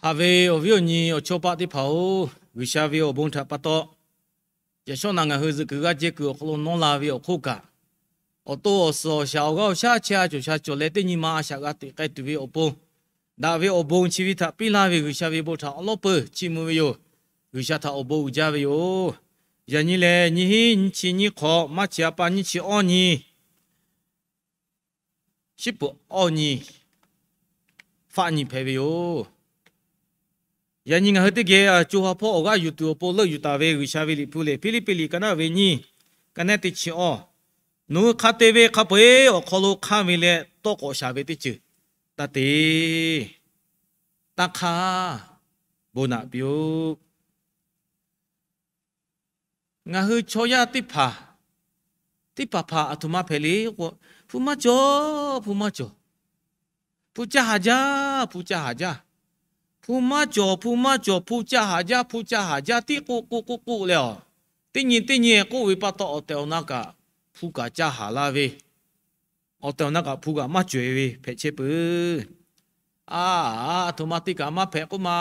Haꞈ ve awˬ viˉ awˬ nyi awˬ chawˇ paˆ teˇ hpaˍ-oˬ, G'uiˬsha ve awˬ bon htaꞈ pa taw, yaꞈ shawˉ naꞈ ngaˬ hui zuhꞈ kuiˬ g'aˇ jehˇ kuiˬ awˬ hk'aw lo nawˉ la ve awˬ hk'oˆ kaꞈ, awˬ to awˬ suhˍ awˬ shaˍ awˬ g'aˇ awˬ shaˉ chehˇ a cawˬ sha cawˬ leh teˇ nyi ma a shaꞈ g'a teꞈ k'ai tuˬ ve awˬ pon, daꞈ ve awˬ bon chi ve htaꞈ piˇ laˇ ve G'uiˬsha ve bon htaꞈ awˉ lawˉ peuˬ chiˇ mvuh ve yoˬ. G'uiˬsha htaꞈ awˬ bon uiˍ jaˇ ve yoˬ. Yaꞈ nyi lehˬ, nyiˇ hinˉ nyiˇ chi nyiˇ hk'awꞈ, maˇ chi a pa nyiˇ chi awˇ nyi, shiˉ peuˍ awˇ nyi, faˆ nyi hpehꞈ ve yoˬ. Yaꞈ nyi ngaˬ hui teˇ geh co ha hpawˇ awˬ g'aˇ yuˬ tuˬ awˬ pon leuˆ yuˬ taˍ ve G'uiˬsha ve liꞈ hpu lehˬ, Hpiˇliˇpiˆ liꞈ ka naˉ ve nyiˇ, ka naˉ teˇ chi awˇ, nawˬ hui hk'a te ve hk'a peu-eˬ awˬ hk'aw lo hk'anˇ ve leh tawˇ k'awꞈ shaˍ ve teˇ ceuˬ taˇ te. Taˇ hk'anˇ, bon naꞈ piˇ-oˆ. Ngaˬ hui chaw yaˇ teˇ hpaˍ, teˇ hpaˍ hpaˍ aˬ htoꞈ ma hpehꞈ le k'o, hpu maˇ cawˬ, hpu maˇ cawˬ, hpu caˇ haˍ jaˇ, hpu caˇ haˍ jaˇ, hpu maˇ cawˬ, hpu maˇ cawˬ, hpu caˇ haˍ jaˇ, hpu caˇ haˍ jaˇ tiˉ k'oˆ k'oˆ k'oˆ k'oˆ leh, teˇ nyi teˇ nyi k'oˆ ve pa taw, awˬ tehˬ awˬ na kaꞈ hpu kaꞈ caˇ haˍ laˇ ve, awˬ tehˬ awˬ na kaꞈ hpu kaꞈ maˇ cawˬ-e ve hpehꞈ chehˇ peuˬ. A, aˬ htoꞈ ma te kaꞈ maˇ hpehꞈ k'oˆ ma,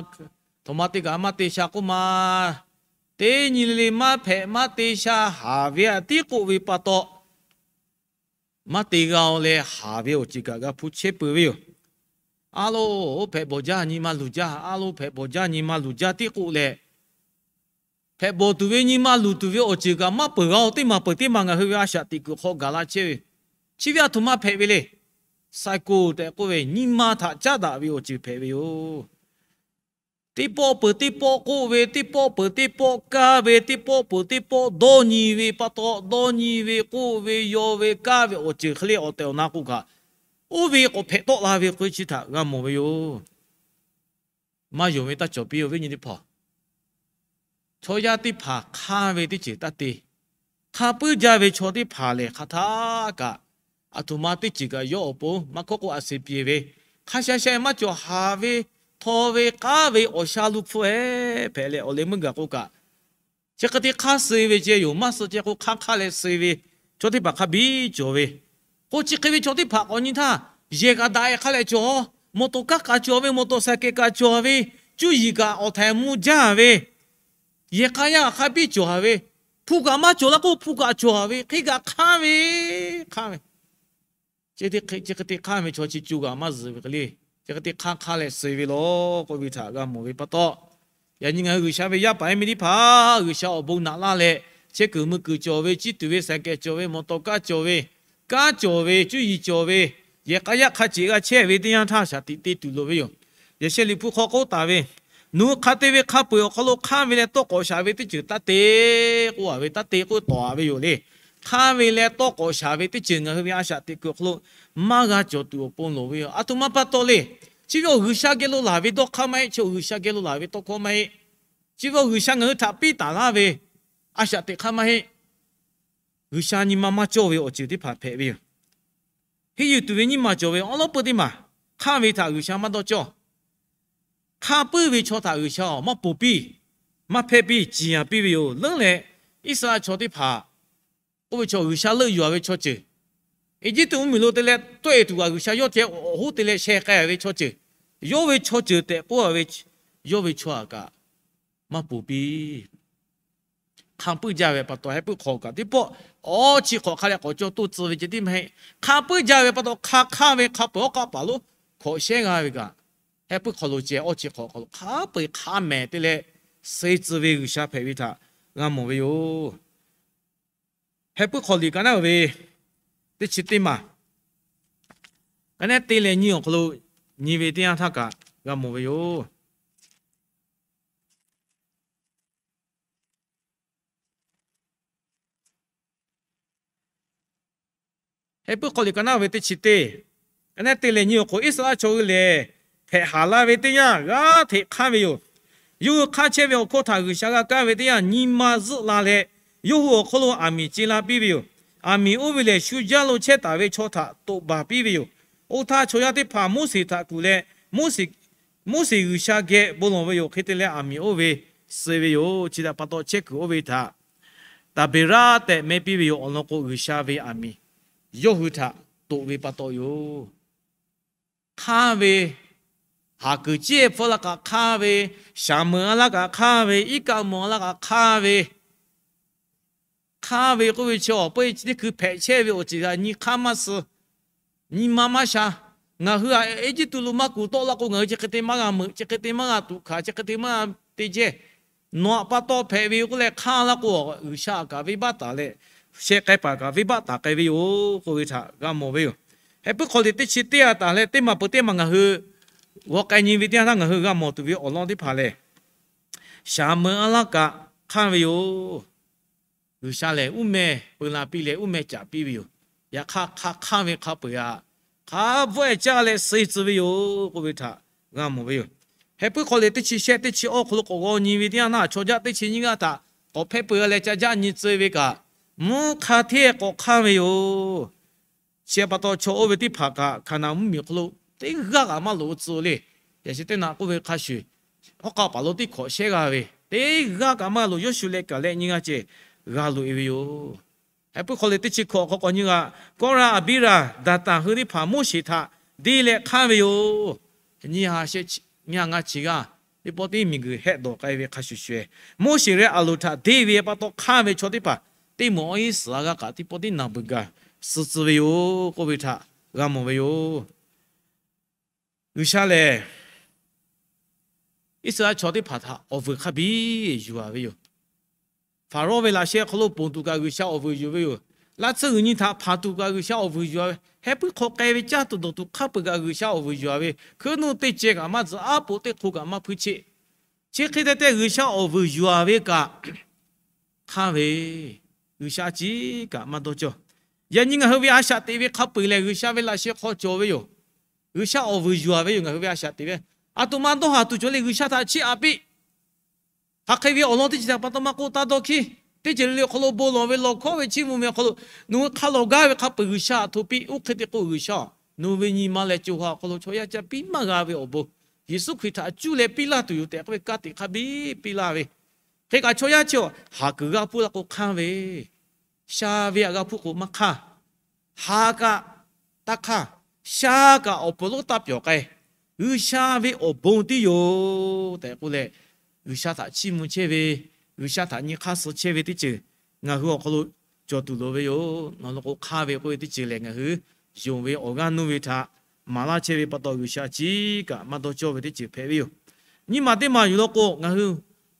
aˬ htoꞈ ma te kaꞈ maˇ te sha k'oˆ ma, teˇ nyi le le maˇ hpehꞈ maˇ te sha haˍ ve aꞈ tiˉ k'oˆ ve pa taw, maˇ te g'a-o leh haˍ ve awˬ ceuˬ kaꞈ g'a hpuˇ chehˇ peuˬ ve yoˬ. A lo, hpehꞈ bawˬ jaˇ nyi ma luˬ jaˇ, a lo, hpehꞈ bawˬ jaˇ nyi ma luˬ jaˇ tiˉ k'oˆ leh, hpehꞈ bawˬ tuˬ ve nyi ma luˬ tuˬ ve awˬ ceuˬ kaꞈ maˇ peuˬ g'a-o. Teˇ maˬ peuˬ teˇ maˬ ngaˬ hui ve a shaꞈ teꞈ kuiˬ hk'aw gaˬ la chehˇ ve, chi ve aˬ htoꞈ ma hpehꞈ ve le. Psycho tehꞈ k'oˆ ve nyi ma htaꞈ caˉ daꞈ ve awˬ ceuˬ hpehꞈ ve yoˬ. Teˇ pawˆ peuˬ teˇ pawˆ k'oˆ ve, teˇ pawˆ peuˬ teˇ pawˆ kaˇ ve, teˇ pawˆ peuˬ teˇ pawˆ dawˇ nyi ve pa taw, dawˇ nyi ve k'oˆ ve yaw ve kaˇ ve awˬ ceuˬ hk'e le awˬ tehˬ awˬ na k'o kaꞈ, oˇ ve k'awꞈ hpehꞈ tawˆ la ve k'oˆ ve chi htaꞈ g'a mawˬ ve yoˬ. Maˇ yonˍ ve taˇ cawˬ piˇ-oˬ, viˉ nyi teˇ hpaˍ. Chaw yaˇ teˇ hpaˍ hk'anˇ ve teˇ ceuˬ taˇ te. Hk'a puiˉ jaˇ ve chaw teˇ hpaˍ lehˬ, hk'aˬ htaˇ kaꞈ aˬ htoꞈ ma teˇ ceuˬ kaꞈ yawˇ awˬ pon maˇ hkawˇ k'o a suh piˇ ve, hk'a sha sha maˇ cawˬ haˍ ve, htaw ve, k'aˉ ve awˬ sha lu hpfuhˇ-e hpehꞈ leh, awˬ leh meuˇ gaˬ k'o kaꞈ, chi hk'e te hk'aˇ suh ve ceh yoˬ. Maˇ suh ceh k'o hk'aˇ hk'aˇ leh suh ve chaw teˇ hpaˍ hk'a biˇ cawˬ ve. K'o chi hk'e ve chaw teˇ hpaˍ k'awꞈ nyi htaˇ, yehˬ kaꞈ daꞈ-e hk'a leh cawˬ, mawˬ tawˍ kaˉ kaꞈ cawˬ ve, mawˬ tawˍ saˍ kehˍ kaꞈ cawˬ ve, cuˇ yiˍ kaꞈ awˬ htaiˍ mvuh jaˇ ve, yehˬ k'a yaˇ hk'a biˇ cawˬ ve, hpu kaꞈ maˇ cawˬ la k'o hpu kaꞈ cawˬ ve hk'e kaꞈ hk'anˇ ve, hk'anˇ ve. Chi hk'e te hk'anˇ ve chaw chi co kaꞈ maˇ zuhꞈ ve hk'e le. Chi hk'e te hk'anˇ hk'anˇ leh suh ve law k'oˆ ve htaꞈ g'a mawˬ ve pa taw, yaꞈ nyi ngaˬ hui G'uiˬsha ve yaˇ paˍ yaˇ miˇ teˇ hpaˍ, G'uiˬsha awˬ bon naꞈ laˇ leh, chehˇ kuiˬ mui kuiˬ cawˬ ve, chiˇ tuˬ ve saˍ kehˍ cawˬ ve, mawˬ tawˍ kaˉ cawˬ ve, kanˉ cawˬ ve, cuˇ yiˍ cawˬ ve, yehˬ k'a yaˇ hk'a ceꞈ g'a chehˇ ve teˇ yanˇ htaˇ shaˍ tiꞈ te tuˬ loˍ ve yoˬ. Yaꞈ sheh liꞈ hpu hk'aw k'oˆ taˍ ve, nawˬ hui hk'a te ve hk'a peu-eˬ awˬ hk'aw lo hk'anˇ ve leh tawˇ k'awꞈ shaˍ ve teˇ ceuˬ taˇ te k'oˆ-a ve, taˇ te k'oˆ tawˍ-a ve yoˬ le. Hk'anˇ ve leh tawˇ k'awꞈ shaˍ ve teˇ ceuˬ ngaˬ hui ve a shaꞈ teꞈ kuiˬ awˬ hk'aw lo maˇ g'a cawˬ tuˬ awˬ pon loˍ ve yoˬ. Aˬ htoꞈ ma pa taw le. Chi ve awˬ G'uiˬsha geh lo laˬ ve dawˇ hk'aˇ maˇ heˆ. Chi awˬ G'uiˬsha geh lo laˬ ve tawˇ hkawˇ maˇ heˆ. Chi ve awˬ G'uiˬsha ngaˬ hui htaꞈ piˇ taˍ laˇ ve a shaꞈ teꞈ hk'aˇ maˇ heˆ. G'uiˬsha nyi ma maˇ cawˇ ve awˬ ceuˬ teˇ hpaˍ hpehꞈ ve yoˬ. Henˇ yuˬ tuˬ ve nyiˇ maˬ cawˬ ve awˉ lawˉ peuˇ teˇ maˬ hk'anˇ ve htaꞈ G'uiˬsha maˇ dawˇ cawˇ. Hk'a puiˉ ve chaw htaꞈ G'uiˬsha awˬ maˇ ponˬ piˇ, maˇ hpehˇ piˇ, ciˍ yanˍ piˇ ve yoˬ. Leuˉ leh Iˉsaˍreˍlaˆ chaw teˇ hpaˍ k'oˆ ve chaw G'uiˬsha leuˆ yuˬ-a ve chaw ceuˬ, Eˇjiˇtuꞈ mvuhˇmiˬ lo te leh tawˆ-e tuˬ kaꞈ G'uiˬsha yawˇ ceh awˬ hoˉ te leh sheh k'ai-a ve chaw ceuˬ, yawˇ ve chaw ceuˬ tehꞈ k'oˆ-a ve, yawˇ ve chaw htaꞈ kaꞈ maˇ ponˬ piˇ. Hk'a puiˉ jaˇ ve pa taw, heh puiˉ hk'aw kaꞈ teˇ pawˆ awˇ chi hk'awꞈ hk'a leh k'awꞈ cawˇ toˇ tcuh ve ceh tiˉ maˇ heˆ. Hk'a puiˉ jaˇ ve pa taw, hk'a hk'anˇ ve hk'a peu-eˬ awˉ k'aˆ paˍ lonˉ hk'awꞈ shehˉ g'a ve kaꞈ, heh puiˉ hk'aw lo ceh awˇ chi hk'awꞈ hk'aw lo hk'a peu-eˬ hk'a mehˍ te leh suh tcuh ve G'uiˬsha hpehꞈ ve htaꞈ g'a mawˬ ve yoˬ. Heh puiˉ hk'aw liꞈ ka naˉ ve teˇ chi teˇ maˬ, ka naˉ te leh nyi awˬ hk'aw lo nyi ve teˇ yanˇ htaˇ kaꞈ g'a mawˬ ve yoˬ. Heh puiˉ hk'aw liꞈ ka naˉ ve teˇ chi teˇ, ka naˉ te leh nyi awˬ hk'aw lo Iˉsaˍreˍlaˆ chaw hui lehˬ, hpehꞈ haˍ laˇ ve teˇ yanˇ g'aˇ hteꞈ hk'anˇ ve yoˬ. Yawˇ hui hk'anˇ chehˇ ve awˬ hkawˇ htaꞈ G'uiˬsha g'a kaˇ ve teˇ yanˇ, nyi ma zuhˆ la leh, yawˇ hui awˬ hk'aw lo aˬ miˍ ce la piˇ ve yoˬ. Aˬ miˍ oˇ ve lehˬ, shu jaˇ lo chehˇ taˍ ve chaw htaꞈ toꞈ baˬ piˇ ve yoˬ. Oˇ htaˇ chaw yaˇ teˇ hpaˍ Moˉseˍ htaꞈ kuˬ leh, Moˉseˍ G'uiˬsha geh bon lawˬ ve yoˬ. Hk'e te leh aˬ miˍ oˇ ve suh ve yoˬ. Chi htaꞈ pa taw chehˇ kuiˬ oˇ ve htaꞈ Taˍbeˍraˆ tehꞈ meh piˇ ve yoˬ. Awˬ lawn k'o, G'uiˬsha ve aˬ miˍ yawˇ hui htaꞈ toꞈ ve pa taw yoˬ. Hk'anˇ ve Haˍ kuiˬ ciˇ hpfuhˇ laˇ kaꞈ hk'aˇ ve, shaˍ meuꞈ a laˇ kaꞈ hk'aˇ ve, iˉ kaˆ mawˬ a laˇ kaꞈ hk'aˇ ve, hk'aˇ ve k'oˆ ve chi awˬ peuˇ chi teˇ hkui hpehꞈ chehˇ ve awˬ ceuˬ htaꞈ nyi hk'aˇ maˇ suh, nyi ma maˇ sha. Ngaˬ hui a Eˇjiˇtuꞈ lo maˇ kuˬ tawˆ la k'o, ngaˬ hui chi hk'e te maˇ g'a meuꞈ, chi hk'e te maˇ g'a tuꞈ hkanˍ, chi hk'e te maˇ g'a te jehˇ. Nawˬ htaꞈ pa taw hpehꞈ ve k'oˆ leh hk'aˇ laˇ k'o, G'uiˬsha kaꞈ venˇbaˆ taˍ leh, sheh k'ai paˍ kaꞈ venˇbaˆ taˍ k'ai ve yoˬ k'oˆ ve htaꞈ g'a mawˬ ve yoˬ. Heh puiˉ hk'aw liꞈ teˇ chi teˇ a taˍ leh teˇ maˬ peuˬ teˇ maˬ ngaˬ hui g'aw k'ai nyi ve teˇ yanˇ htaˇ ngaˬ hui g'a mawˬ tuˬ ve awˬ lawn teˇ hpaˍ lehˬ, shaˍ meuꞈ a laˇ kaꞈ hk'aˇ ve yoˬ. G'uiˬsha lehˬ uˉ mehˇ peu la piˇ leh uˉ mehˇ caꞈ piˇ ve yoˬ. Yaꞈ hk'aˇ hk'aˇ hk'aˇ ve hk'a peu-eˬ htaꞈ hk'a bvuhˆ-e caˇ leh suh tcuh ve yoˬ k'oˆ ve htaꞈ g'a mawˬ ve yoˬ. Heh puiˉ hk'aw liꞈ teˇ chi shehˆ teˇ chi awˇ hk'aw lo k'awꞈ g'aw nyi ve teˇ yanˇ htaˇ, chaw jaˆ teˇ chi nyiˇ g'aˇ htaꞈ k'awꞈ hpehˇ peu g'a leh ca jaˆ nyi tcuh ve kaꞈ, mvuhˇ hk'a hteˇ k'awꞈ hk'aˇ ve yoˬ. Chi pa taw chaw oˇ ve teˇ hpaˍ kaꞈ Hkaˍnanˍ mvuhˇmiˬ awˬ hk'aw lo teˇ g'aˇ kaꞈ maˇ loꞈ-o tcuh le. Yaꞈ sheh teˇ naꞈ k'oˆ ve hk'a shuˍ, hawˉ k'aˆ paˍ lo teˇ hkawꞈ shehˉ g'a ve, teˇ g'aˇ kaꞈ maˇ loꞈ, Yoˇshuˆ leh Kaˍlehˆ nyiˇ g'aˇ ceh g'a loꞈ-e ve yoˬ. Heh puiˉ hk'aw liꞈ teˇ chi hkawꞈ hk'aw k'awꞈ nyi g'a, Kawˇraˆ, Aˍbiˇraˍ, Daˍtanˍ hui teˇ hpaˍ Moˉseˍ htaꞈ deˇ leh hk'aˇ ve yoˬ. Nyiˇ ha shehˆ nyiˇ ha ngaˇ chi g'aˇ teˇ pawˆ tiˉ miˬguiˬ hehˆ dawˬ k'ai ve hk'a shuˍ shuˍ, Moˉseˍ leh Aˍronˍ htaꞈ deˇ ve pa taw hk'aˇ ve chaw teˇ hpaˍ teˇ moˍ awˇ iˉ suhˍ a g'aˇ kaꞈ teˇ pawˆ tiˉ naˬ beuˬ gaˬ suh tcuh ve yoˬ k'oˆ ve htaꞈ g'a mawˬ ve yoˬ. G'uiˬsha lehˬ, Iˉsaˍreˍlaˆ chaw teˇ hpaˍ htaꞈ awˬ vuiˬ hk'a biˇ yuˬ-a ve yoˬ. Hpaˍrawˇ ve laꞈ sheh hk'aw lo ponˬ tuˬ kaꞈ G'uiˬsha awˬ vuiˬ yuˬ ve yoˬ. Laˇ tsuhˇ g'uiˬ nyi htaꞈ hpanˍ tuˬ kaꞈ G'uiˬsha awˬ vuiˬ yuˬ-a ve, heh puiˉ hk'aw k'ai ve caˇ tuˬ dawˬ tuˬ hk'aˇ peuˬ kaꞈ G'uiˬsha awˬ vuiˬ yuˬ-a ve, hkuiˉ nuˆ teˇ ceh kaꞈ maˇ tzuhꞈ, aˉ poꞈ teˇ hk'o kaꞈ maˇ hpuiˇ cheˆ. Chi hk'e te te G'uiˬsha awˬ vuiˬ yuˬ-a ve kaꞈ hk'aˇ ve, G'uiˬsha ciˉ kaꞈ maˇ dawˇ cawˇ. Yaꞈ nyi ngaˬ hui ve a shaꞈ teꞈ ve hk'a peu-eˬ lehˬ, G'uiˬsha ve laꞈ sheh hk'aw cawˬ ve yoˬ. G'uiˬsha awˬ vuiˬ yuˬ-a ve yoˬ. Ngaˬ hui ve a shaꞈ teꞈ ve, aˬ htoꞈ ma dawˇ haˍ tuˬ cawˬ le, G'uiˬsha htaꞈ chiˇ aꞈ piˇ. Hk'aˬ hk'e ve awˬ lawn teˇ ceuˬ htaꞈ pa taw maˇ k'oˆ, taˇ dawˇ hkiˇ. Teˇ ceuˬ le le awˬ hk'aw lo bon lawˬ ve, lawˬ hkawˉ ve, chiˇ mvuh ve awˬ hk'aw lo nawˬ hui hk'a lawˬ gaˇ ve hk'a peu-eˬ G'uiˬsha htaꞈ hto piˇ. Oˇ hk'e te k'o, G'uiˬsha-oˬ, nawˬ ve nyi ma leh co ha awˬ hk'aw lo chaw yaˇ ca piˇ maˇ g'a ve awˬ bon, Yeˍsuˆ Hkriꞈ htaꞈ cuˇ leh piˇ laˇ tuˬ yoˬ tehꞈ k'oˆ ve ka tiꞈ hk'a biˇ piˇ laˇ ve, hk'e kaꞈ chaw yaˇ chi-a haˍ kuiˬ g'a hpuˇ la k'o hk'aˇ ve, sha ve aꞈ g'a hpuˇ k'o maˇ hk'aˇ. Ha kaꞈ taˇ hk'aˇ, sha kaꞈ awˬ puˍ lonˉ taˇ pyawˬ k'ai. G'uiˬsha ve awˬ bon tiˉ yoˬ tehꞈ k'oˆ leh, G'uiˬsha htaꞈ chiˇ mvuh chehˇ ve, G'uiˬsha htaꞈ nyi hk'aˇ suh chehˇ ve teˇ ceuˬ ngaˬ hui awˬ hk'aw lo cawˬ tuˬ loˍ ve yoˬ. Nawˬ lo k'o hk'aˇ ve k'oˆ ve teˇ ceuˬ lehˬ, ngaˬ hui yonˍ ve awˬ g'aˇ nuˇ ve htaꞈ maˍ laˇ chehˇ ve pa taw, G'uiˬsha ciˉ kaꞈ maˇ dawˇ cawˇ ve teˇ ceuˬ hpehꞈ ve yoˬ. Nyiˇ maˬ teˇ maˬ yuˬ law k'o, ngaˬ hui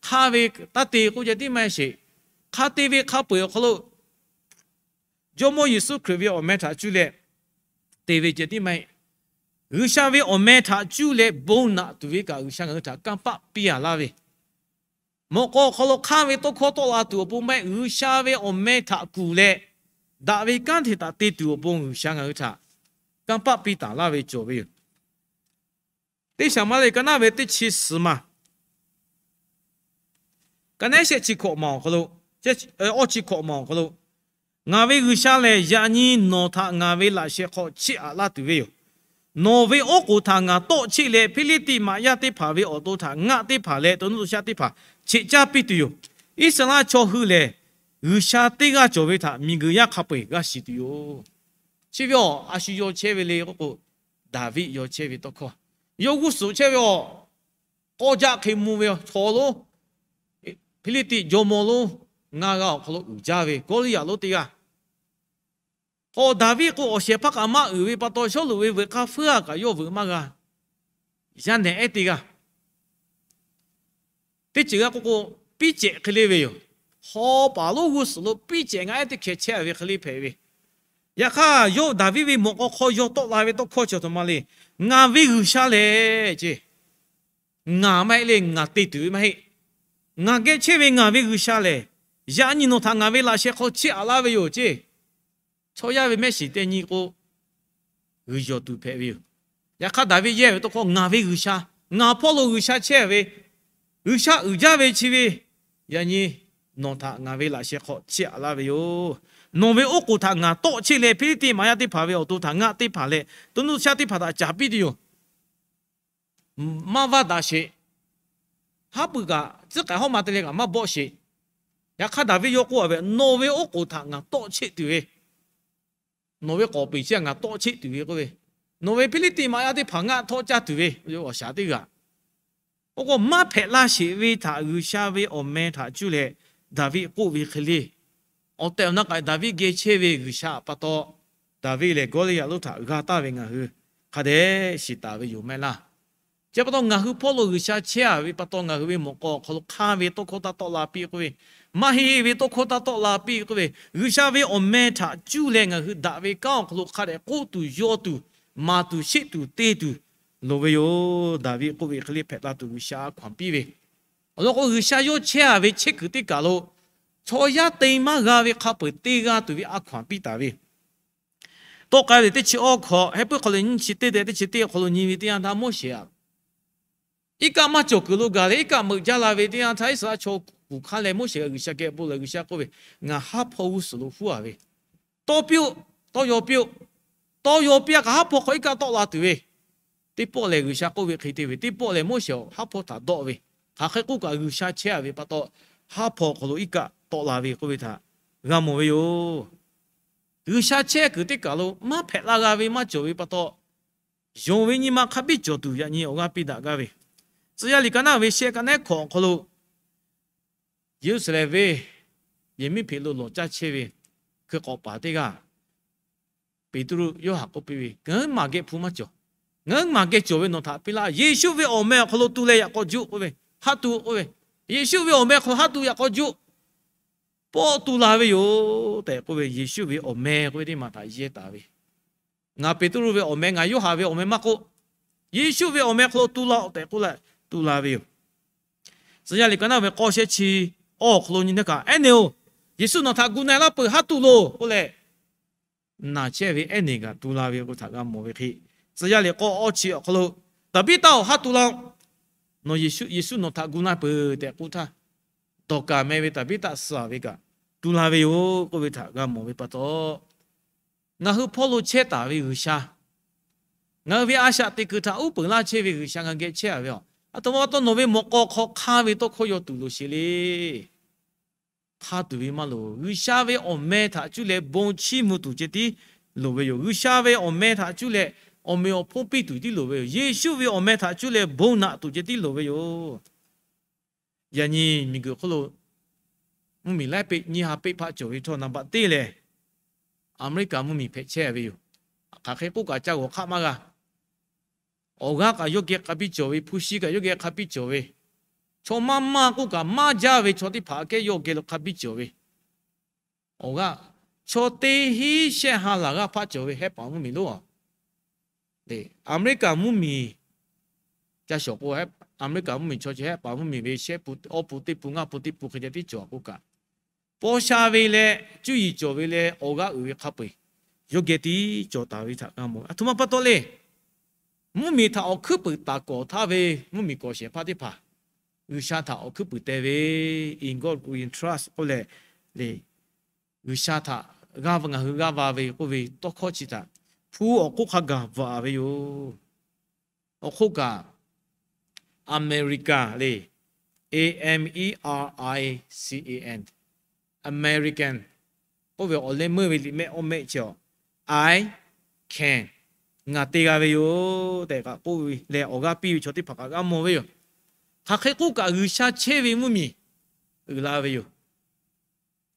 hk'aˇ ve taˇ te k'oˆ ceh tiˉ maˇ heˆ sheˍ. Hk'a te ve hk'a peu-eˬ awˬ hk'aw lo Jawˇmawˇ Yeˍsuˆ Hkriꞈ ve awˬ meh htaꞈ cuˇ leh te ve ceh tiˉ maˇ heˆ. G'uiˬsha ve awˬ meh htaꞈ cuˇ leh bon naꞈ tuˬ ve kaꞈ, G'uiˬsha ngaˬ hui htaꞈ kanˇ paˆ piˇ-a laˇ ve, mawꞈ k'aw awˬ hk'aw lo hk'aˇ ve tawˇ hkawˇ tawˆ la tuˬ awˬ pon maˇ heˆ, G'uiˬsha ve awˬ meh htaꞈ kuˬ leh, daꞈ ve kanˉ hteꞈ htaꞈ te tuˬ awˬ pon G'uiˬsha ngaˬ hui htaꞈ kanˇ paˆ piˇ taˍ laˇ ve cawˬ ve yoˬ. Teˇ Saˍmo liꞈ ka naˉ ve teˇ chi suhˍ maˬ, ka naˉ shehˆ chi hkawꞈ maˬ awˬ hk'aw lo, awˇ chi hkawꞈ maˬ awˬ hk'aw lo, Ngaˬ ve G'uiˬsha lehˬ, yaꞈ nyi nawˬ htaꞈ ngaˬ ve laꞈ sheh hk'aw chiˇ aꞈ laˇ tuˬ ve yoˬ. Nawˬ ve oˉ k'oˍ htaꞈ ngaˬ tawˆ cheˆ leh, Hpiˇliˇtiˆ maꞈ yaˇ teˇ hpaˍ ve awˬ to htaꞈ ngaˆ teˇ hpaˍ leh to nuˇ to shaˆ teˇ hpaˍ cheꞈ caˇ piˇ tuˬ yoˬ. Iˉsaˍreˍlaˆ chaw hui lehˬ, G'uiˬsha teˇ g'aˇ cawˬ ve htaꞈ miˬguiˬ yaˇ hk'a peu-eˬ g'a shiˍ tuˬ yoˬ. Chi ve awˬ a shu yaw chehˇ ve le k'oˆ k'o, Daˍviˆ yaw chehˇ ve tawˇ hkawˇ, yawˇ g'uˇ suhˍ chehˇ ve awˬ k'aw jaˆ hk'e mvuh ve chaw lonˉ, Hpiˇliˇtiˆ jawˇmawˇ lonˉ ngaˇ g'aˇ awˬ hk'aw lo uiˍ jaˇ ve Gawˇliˇyaꞈ lonˉ teˇ g'aˇ. K'awꞈ Daˍviˆ k'o, awˬ shehˍ hpaˇ kaꞈ maˇ uiˍ ve pa taw, Sawˉluꞈ ve veuꞈ k'aˇ feuˉ-a kaꞈ yawˇ veuꞈ maˇ g'a. Yaˇ nehˬ ehˉ teˇ g'aˇ. Teˇ ceuˬ g'a k'oˆ k'o, piˉ cehꞈ hk'e le ve yoˬ. Haw paˍ lonˉ g'uˇ suhˍ lo piˉ cehꞈ ngaˇ ehˉ teˇ hkeh chehˇ ve hk'e le hpehꞈ ve. Yaꞈ hk'aˇ, yawˇ Daˍviˆ ve mawꞈ k'aw hk'aw yaw tawˆ la ve tawˇ hkawˇ chi aˬ htoꞈ ma le. Ngaˬ ve G'uiˬsha lehˬ, ceˇ, ngaˬ maˇ heˆ le, ngaˬ te tuˬ ve maˇ heˆ. Ngaˬ geh chehˇ ve ngaˬ ve G'uiˬsha lehˬ, yaꞈ nyi nawˬ htaꞈ ngaˬ ve laꞈ sheh hk'aw chiˇ aꞈ laˇ ve yoˬ, ceˇ. Chaw yaˇ ve mehˆ shiˍ teˇ nyi k'o, g'uiˬ yawˬ tuˬ hpehꞈ ve yoˬ. Yaꞈ hk'aˇ, Daˍviˆ yehˇ ve tawˇ hkawˇ, ngaˬ ve G'uiˬsha, ngaˬ hpawˇ lo G'uiˬsha chehˇ ve, G'uiˬsha uiˍ jaˇ ve chi ve, yaꞈ nyi nawˬ htaꞈ ngaˬ ve laꞈ sheh hk'aw chiˇ aꞈ laˇ ve yoˬ. Nawˬ ve oˉ k'oˍ htaꞈ ngaˬ tawˆ cheˆ leh, Hpiˇliˇtiˆ maꞈ yaˇ teˇ hpaˍ ve awˬ to htaꞈ ngaˆ teˇ hpaˍ leh to nuˇ to shaˆ teˇ hpaˍ htaꞈ caˍ piˇ tuˬ yoˬ. Maˇ vaˇ daꞈ sheˍ. Haˉ pui kaꞈ tcuhˉ k'ai hawˉ ma te leh kaꞈ maˇ bawˆ sheˍ. Yaꞈ hk'aˇ, Daˍviˆ yawˇ k'oˆ-a ve, Nawˬ ve oˉ k'oˍ htaꞈ ngaˬ tawˆ cheˆ tuˬ ve, nawˬ ve k'awˍ peˍ chi htaꞈ ngaˬ tawˆ cheˆ tuˬ ve k'oˆ ve, Nawˬ ve Hpiˇliˇtiˆ maꞈ yaˇ teˇ hpaˍ ngaˆ htawˆ caˇ tuˬ ve awˬ shaˍ teˇ g'aˇ. Oˇ k'o, maˇ hpehꞈ la sheˍ ve htaꞈ G'uiˬsha ve awˬ meh htaꞈ cuˇ leh Daˍviˆ k'oˆ ve hk'e le. Awˬ tehˬ awˬ na k'ai Daˍviˆ geh chehˇ ve G'uiˬsha pa taw, Daˍviˆ lehˬ Gawˇliˇyaꞈ lonˉ htaꞈ g'a taˍ ve ngaˬ hui hk'a dehꞈ shiˍ taˍ ve yoˬ mehˆ laˇ. Chi pa taw ngaˬ hui hpawˇ lo G'uiˬsha chehˇ a ve pa taw, ngaˬ hui ve mawꞈ k'aw awˬ hk'aw lo hk'anˇ ve tawˇ hkawˇ taˇ tawˆ la piˇ k'oˆ ve, maˇ heˆ ve tawˇ hkawˇ taˇ tawˆ la piˇ k'oˆ ve, G'uiˬsha ve awˬ meh htaꞈ cuˇ leh ngaˬ hui daꞈ ve kanˉ awˬ hk'aw lo hk'a dehꞈ k'oˆ tuˬ, yaw tuˬ, maˍ tuˬ, sheˆ tuˬ, te tuˬ loˍ ve yoˬ. Daˍviˆ k'oˆ ve hk'e le hpehꞈ la tuˬ G'uiˬsha a hkaw anˬ piˇ ve. Awˬ lawn k'o, G'uiˬsha yawˇ chehˇ a ve chehˇ kuiˬ teˇ kaˬ lo chaw yaˇ te maˇ g'a ve hk'a peu-eˬ te g'a tuˬ ve a hkaw anˬ piˇ taˍ ve. Tawˆ k'ai ve teˇ chi awˇ hkawꞈ, Heh puiˉ hk'aw lo nyiˇ chi teˇ deh teˇ chi teˇ awˬ hk'aw lo nyi ve teˇ yanˇ htaˇ, Moˉseˍ aꞈ, iˉ kaˆ maˇ cawˬ kuiˬ lo gaˬ leh iˉ kaˆ meuꞈ jaˇ la ve teˇ yanˇ htaˇ, Iˉsaˍreˍlaˆ chaw kuˬ hk'aˇ leh Moˉseˍ g'a G'uiˬsha geh bon leh G'uiˬsha k'oˆ ve, Ngaˬ haˉ hpawˇ g'uˇ suhˍ lo huˉ a ve, tawˇ piˇ-oˆ, tawˇ yaw piˇ-oˆ, tawˇ yaw piˇ a kaꞈ haˉ hpawˇ hk'aw iˉ kaˆ tawˆ la tuˬ ve. Teˇ pawˆ lehˬ G'uiˬsha k'oˆ ve hk'e te ve, teˇ pawˆ lehˬ Moˉseˍ haˉ hpawˇ htaꞈ dawˆ ve, hk'aˬ hk'e k'oˆ kaꞈ G'uiˬsha chehˇ a ve pa taw, haˉ hpawˇ hk'aw lo iˉ kaˆ tawˆ la ve k'oˆ ve htaꞈ g'a mawˬ ve yoˬ. G'uiˬsha chehˇ kuiˬ teˇ kaˬ lo maˇ hpehꞈ la g'a ve maˇ cawˬ ve pa taw, yonˍ ve nyi ma hk'a biˇ cawˬ tuˬ yaꞈ nyi awˬ g'aˇ piˇ daꞈ gaˇ ve, Tcuh yaˇ liꞈ ka naˇ ve shehˆ ka naˉ hkawꞈ awˬ hk'aw lo Yeˍruˆsaˍlehnˍ venˇ yehˬ miˉ hpeꞈ lo lawˬ caˇ chehˇ ve hkui k'awꞈ paˍ teˇ g'aˇ, Peˍtruˆ, Yoˇhanˬ k'oˆ piˇ ve, Ngaˬ huiˉ maˬ geh hpu maˇ cawˬ. Ngaˬ huiˉ maˬ geh cawˬ ve nawˬ htaꞈ piˇ laˇ. Yeˍsuˆ ve awˬ meh awˬ hk'aw lo tu leh yaꞈ k'aw juˆ k'oˆ ve, haˉ tu k'oˆ ve, Yeˍsuˆ ve awˬ meh hk'aw lo haˉ tu yaꞈ k'aw juˆ, pawˆ tu la ve yoˬ tehꞈ k'oˆ ve, Yeˍsuˆ ve awˬ meh k'oˆ ve teˇ maˬ htaꞈ yehˇ taˍ ve. Ngaˬ Peˍtruˆ ve awˬ meh, ngaˬ Yoˇhanˬ ve awˬ meh maˇ k'oˆ, Yeˍsuˆ ve awˬ meh hk'aw lo tu laˇ-oˆ tehꞈ k'oˆ leh tu la ve yoˬ. Tcuh yaˇ liꞈ ka naˇ ve k'awˇ shehˆ chi awˇ awˬ hk'aw lo nyi teˇ kaꞈ, Ehˉ neˬ-oˬ, Yeˍsuˆ nawˬ htaꞈ gu na-e laˇ peuˬ, haˉ tu loˬ k'oˆ leh, naˬ chehˇ ve ehˉ neˬ kaꞈ tu la ve k'oˆ htaꞈ g'a mawˬ ve hk'e, Tcuh yaˇ liꞈ k'awˇ awˇ chi awˬ hk'aw lo, Taˍbiˇtaˆ-oˬ, haˉ tu laˇ-oˆ. Nawˬ Yeˍsuˆ, Yeˍsuˆ nawˬ htaꞈ gu na peuˬ tehꞈ k'oˆ htaˇ, Dawˍkaˍ meh ve Taˍbiˇtaˆ suh ve kaꞈ tu la ve yoˬ k'oˆ ve htaꞈ g'a mawˬ ve pa taw, ngaˬ hui hpawˇ lo chehˇ taˍ ve G'uiˬsha, ngaˬ hui ve a shaꞈ teꞈ kuiˬ htaꞈ uˉ peunˍ laˇ chehˇ ve G'uiˬsha ngaˬ geh chehˇ a ve yoˬ. Aˬ htoꞈ ma pa taw nawˬ ve mawꞈ k'aw hk'aw hk'anˇ ve tawˇ hkawˇ yaw tuˬ loˍ sheˍ le. Hk'a tuˬ ve maˇ loˍ. G'uiˬsha ve awˬ meh htaꞈ cuˇ leh bon chiˇ mvuh tuˬ ceh tiˉ loˍ ve yoˬ. G'uiˬsha ve awˬ meh htaꞈ cuˇ leh awˬ meꞈ awˬ hponˇ piˇ tuˬ tiˉ loˍ ve yoˬ. Yeˍsuˆ ve awˬ meh htaꞈ cuˇ leh bon naꞈ tuˬ ceh tiˉ loˍ ve yoˬ. Yaꞈ nyi miˬguiˬ hk'oˆ lo mvuhˇmiˬ laiˉ peˆ nyiˇ ha peˆ hpaˆ cawˬ ve htawˇ, naˍ baꞈ teˇ lehˬ Aˍmeˍriˆkaˍ mvuhˇmiˬ hpehꞈ chehˇ ve yoˬ. Hk'aˬ hk'e k'oˆ kaꞈ ca g'awˬ hk'aˆ maˇ g'a. Awˬ g'aˇ kaꞈ yawˇ geh hk'a biˇ cawˬ ve, hpu shi kaꞈ yawˇ geh hk'a biˇ cawˬ ve, chaw maˇ maˇ k'oˆ kaꞈ maˇ jaˇ ve chaw teˇ hpaˍ aꞈ kehˉ yawˇ geh lo hk'a biˇ cawˬ ve, awˬ g'aˇ chaw teˇ hinˉ shehˆ ha laˬ g'aˇ hpaˆ cawˬ ve hehˉ paˍ mvuhˇmiˬ lonˉ a. Aˍmeˍriˆkaˍ mvuhˇmiˬ ca shawˍ k'o, Aˍmeˍriˆkaˍ mvuhˇmiˬ chaw chi hehˉ paˍ mvuhˇmiˬ ve shehˆ pu, awˇ pu teˇ pu, ngaˇ pu teˇ pu hk'e ceh tiˉ cawˬ k'oˆ kaꞈ, paw sha ve leh cuˇ yiˍ cawˬ ve leh awˬ g'aˇ uiˍ ve hk'a peu-eˬ yawˇ geh tiˉ cawˬ taˍ ve htaꞈ g'a mawˬ. Aˬ htoꞈ ma pa taw le, mvuhˇmiˬ htaꞈ awˬ hkuiˉ puiˍ taˍ kawˍ htaˇ ve mvuhˇmiˬ kawˍ shehˍ hpaˇ teˇ hpaˍ G'uiˬsha htaꞈ awˬ hkuiˉ puiˍ te ve, in God we trust k'oˆ leh, le, G'uiˬsha htaꞈ g'aˇ va, ngaˬ hui g'aˇ va ve k'oˆ ve tawˇ hkawˇ chi htaꞈ hpu awˬ hk'oˆ hk'a gaˬ bvuhꞈ ve yoˬ. Awˬ hk'oˆ kaꞈ, America le, A M E R I C A N, American k'oˆ ve awˬ leh meuˇ ve liꞈ mehˆ awˇ mehˆ chi a, I can, ngaˬ te g'a ve yoˬ tehꞈ kaꞈ k'oˆ ve leh awˬ g'aˇ piˇ ve chaw teˇ hpaˍ kaꞈ g'a mawˬ ve yoˬ. Hk'aˬ hk'e k'oˆ kaꞈ G'uiˬsha chehˇ ve mvuhˇmiˬ uiˍ la ve yoˬ.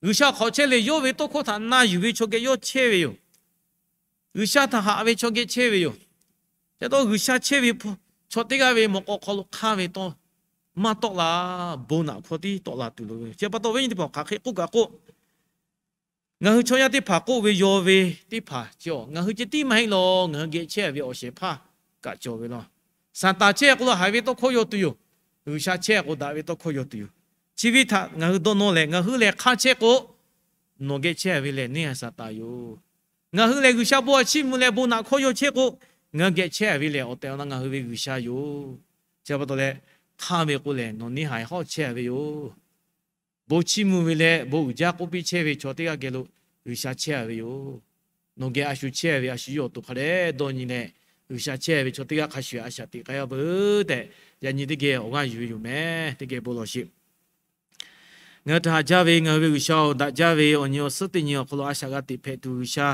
G'uiˬsha hk'awꞈ chehˇ leh yawˇ ve tawˇ hkawˇ htaꞈ na yuˬ ve chaw geh yawˇ chehˇ ve yoˬ. G'uiˬsha htaꞈ haꞈ ve chaw geh chehˇ ve yoˬ. Chi pa taw G'uiˬsha chehˇ ve chaw teˇ g'aˇ ve mawꞈ k'aw hk'aw lo hk'anˇ ve tawˇ maˇ tawˆ la, bon naꞈ hkawˇ tiˉ tawˆ la tuˬ loˍ ve. Chi pa taw ve nyi teˇ hpaˍ hk'aˬ hk'e k'oˆ kaꞈ k'oˆ, ngaˬ hui chaw yaˇ teˇ hpaˍ k'oˆ ve yaw ve teˇ hpaˍ chi a, ngaˬ hui ceh tiˉ maˇ heˆ law, ngaˬ hui geh chehˇ ve awˬ shehˍ hpaˇ kaꞈ cawˬ ve law. Saˍtanˍ chehˇ k'o lo haiˬ ve tawˇ hkawˇ yaw tuˬ yoˬ. G'uiˬsha chehˇ k'o daꞈ ve tawˇ hkawˇ yaw tuˬ yoˬ. Chi ve htaꞈ ngaˬ hui dawˇ nawˇ leh ngaˬ hui lehˬ hk'anˇ chehˇ k'o, nawˬ geh chehˇ ve lehˬ neˇ haiˬ Saˍtanˍ yoˬ. Ngaˬ hui lehˬ G'uiˬsha bon a chiˇ mvuh leh bon naꞈ hkawˇ yaw chehˇ k'o, ngaˬ hui geh chehˇ ve lehˬ awˬ tehˬ awˬ na ngaˬ hui ve G'uiˬsha yoˬ. Chi pa taw leh, hk'anˇ ve k'o lehˬ nawˬ neˇ haiˬ hawˉ chehˇ ve yoˬ. Bon chiˇ mvuh ve leh bon uiˍ jaˇ k'oˆ piˇ chehˇ ve chaw teˇ g'aˇ geh lo G'uiˬsha chehˇ ve yoˬ. Nawˬ geh a shu chehˇ ve a shu yawˇ awˬ to hk'a dehꞈ dawˇ nyi leh, G'uiˬsha chehˇ ve chaw teˇ g'aˇ hk'a shuˍ a shaꞈ teꞈ k'ai a veuˬ tehꞈ, yaꞈ nyi teˇ geh awˬ g'aˇ yuˬ ve yoˬ mehˍ. Teˇ geh bon lawˬ sheˍ. Ngaˬ hui htaꞈ haꞈ jaˇ ve ngaˬ hui ve G'uiˬsha-oˬ, daꞈ jaˇ ve awˬ nyi awˬ suhˉ teˇ nyi awˬ hk'aw lo a shaꞈ g'a teꞈ hpehꞈ tuˬ G'uiˬsha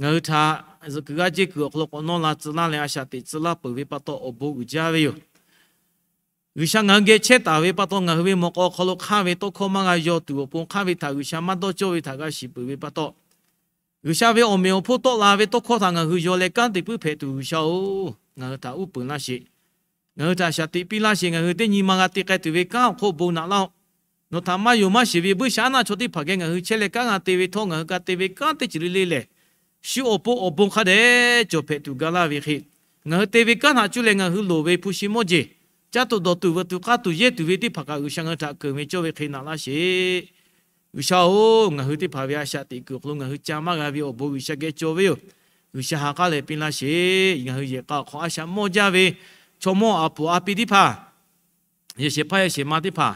Ngaˬ hui htaꞈ zuhꞈ kuiˬ g'aˇ jehˇ kuiˬ awˬ hk'aw lo k'awꞈ nawˇ la tcuh laˇ leh, a shaꞈ teꞈ tcuh laˇ peuˬ ve pa taw awˬ bon uiˍ jaˇ ve yoˬ. G'uiˬsha ngaˬ hui geh chehˇ taˍ ve pa taw, ngaˬ hui ve mawꞈ k'aw awˬ hk'aw lo hk'anˇ ve tawˇ hkawˇ maˇ g'a yaw tuˬ awˬ pon, hk'anˇ ve htaꞈ G'uiˬsha maˇ dawˇ cawˇ ve htaꞈ g'a shiˍ peuˬ ve pa taw, G'uiˬsha ve awˬ meꞈ awˬ hponˇ tawˆ la ve tawˇ hkawˇ htaꞈ ngaˬ hui yaw leh kanˉ te puiˉ hpehꞈ tuˬ, G'uiˬsha-oˬ, ngaˬ hui htaꞈ uˉ peunˍ laˇ sheˍ. Ngaˬ hui htaꞈ shaˍ tiꞈ piˇ laˇ sheˍ. Ngaˬ hui teˇ nyi ma g'a te k'ai tuˬ ve kanˉ awˬ hk'oˆ bon naꞈ laˇ-oˆ. Nawˬ htaꞈ maˇ yonˍ maˇ sheˍ ve buiˇshaˆaˉnaˆ chaw teˇ hpaˍ geh ngaˬ hui chehˇ leh kanˉ g'a te ve htawˇ, ngaˬ hui g'a te ve kanˉ teˇ ceuˬ le le lehˬ, shu awˬ pon awˬ bon hk'a dehꞈ cawˬ hpehꞈ tuˬ ga laˇ ve hk'e, ngaˬ hui te ve kanˉ htaꞈ cuˇ leh ngaˬ hui loˍ ve hpu shi mawˇ jeˬ, caˇ tuˬ dawˬ tuˬ veuꞈ tuˬ k'aˇ tuˬ yehˇ tuˬ ve teˇ hpaˍ kaꞈ G'uiˬsha ngaˬ hui htaꞈ keunˍ ve cawˇ ve hk'e naꞈ laˇ sheˍ. G'uiˬsha-oˬ, ngaˬ hui teˇ hpaˍ ve a shaꞈ teꞈ kuiˬ awˬ hk'aw lo ngaˬ hui ca maˇ g'a ve awˬ bon G'uiˬsha geh cawˬ ve yoˬ. G'uiˬsha ha k'aˉ leh piˇ laˇ sheˍ. Ngaˬ hui yehˬ k'a awˬ hk'aw a shaꞈ mawˇ jaˇ ve chaw mawˇ a puˍ a pi teˇ hpaˍ, yehˬ shehˍ hpaˇ yehˬ shehˍ ma teˇ hpaˍ,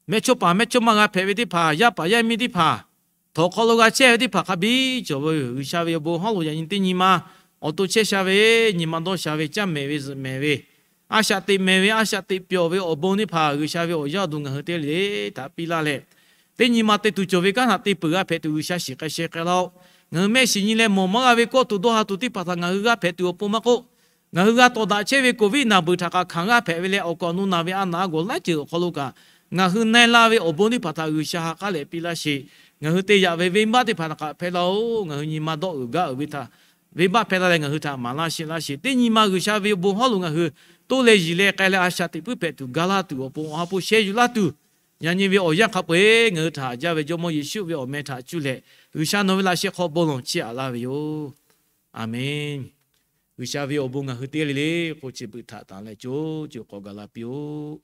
mehˇchawˇ paˍ mehˇchawˇma g'a hpehꞈ ve teˇ hpaˍ, yaˇ paˍ yaˇ miˇ teˇ hpaˍ, htawnˍ hk'aw lo g'a chehˇ ve teˇ hpaˍ hk'a biˇ cawˬ ve yoˬ. G'uiˬsha ve awˬ bon hawˉ lo yaꞈ nyi teˇ nyi ma awˬ to chehˇ sha ve, nyi ma dawˇ sha ve, caˇ mehˍ ve zuhꞈ mehˍ ve, a shaꞈ teꞈ mehˍ ve, a shaꞈ teꞈ pyawˬ ve awˬ bon teˇ hpaˍ G'uiˬsha ve awˬ yaˇ awˬ duˬ ngaˬ hui teˇ g'aˇ le le htaꞈ piˇ laˇ leh, teˇ nyi ma te tuˬ cawˬ ve kanˉ htaꞈ te peuˬ g'a hpehꞈ tuˬ G'uiˬsha shiˍ k'ai sheh k'ai laˇ-oˆ. Ngaˬ hui mehˆ shiˍ nyi leh mawˬ maˇ g'a ve kawˇ tuˬ dawˇ ha tuˬ teˇ hpaˍ htaꞈ ngaˬ hui g'a hpehꞈ tuˬ awˬ pon maˇ k'oˆ, ngaˬ hui g'a tawˍ daꞈ chehˇ ve Covid naˬ beuˬ htaꞈ kaꞈ hkanˍ g'a hpehꞈ ve leh, awˬ kaˍ awˬ nu naˬ ve a naˍ a gawˬ laiˉ ceuˬ awˬ hk'aw lo kaꞈ ngaˬ hui na-e la ve awˬ bon teˇ hpaˍ htaꞈ G'uiˬsha ha k'aˉ leh piˇ laˇ sheˍ. Ngaˬ hui te yaꞈ ve venˇbaˆ teˇ hpaˍ htaꞈ kaꞈ hpehˇ laˇ-oˆ. Ngaˬ hui nyi ma dawˇ uiˍ gaˇ uiˍ ve htaꞈ venˇbaˆ hpehˇ laˇ leh ngaˬ hui htaꞈ maˍ laˇ sheˍ laˇ sheˍ. Teˇ nyi ma G'uiˬsha ve awˬ bon hawˉ lo ngaˬ hui toˇ leh yiˬ leh k'ai leh a shaꞈ teꞈ puiˉ hpehꞈ tuˬ ga laˇ tuˬ awˬ pon awˬ ha hpu sheh yuˬ laˇ tuˬ, yaꞈ nyi ve awˬ yanˇ hk'a peu-eˬ ngaˬ hui htaꞈ haꞈ jaˇ ve Jawˇmawˇ Yeˍsuˆ ve awˬ meh htaꞈ cuˇ leh G'uiˬsha nawˬ ve laꞈ sheh hk'aw bon lawˬ chiˇ aꞈ laˇ ve yoˬ. Aˬmenˍ. G'uiˬsha ve awˬ bon ngaˬ hui teˇ g'aˇ le le k'o chi beuꞈ htaꞈ tanˍ leh co co k'awꞈ gaˬ la piˇ-oˆ.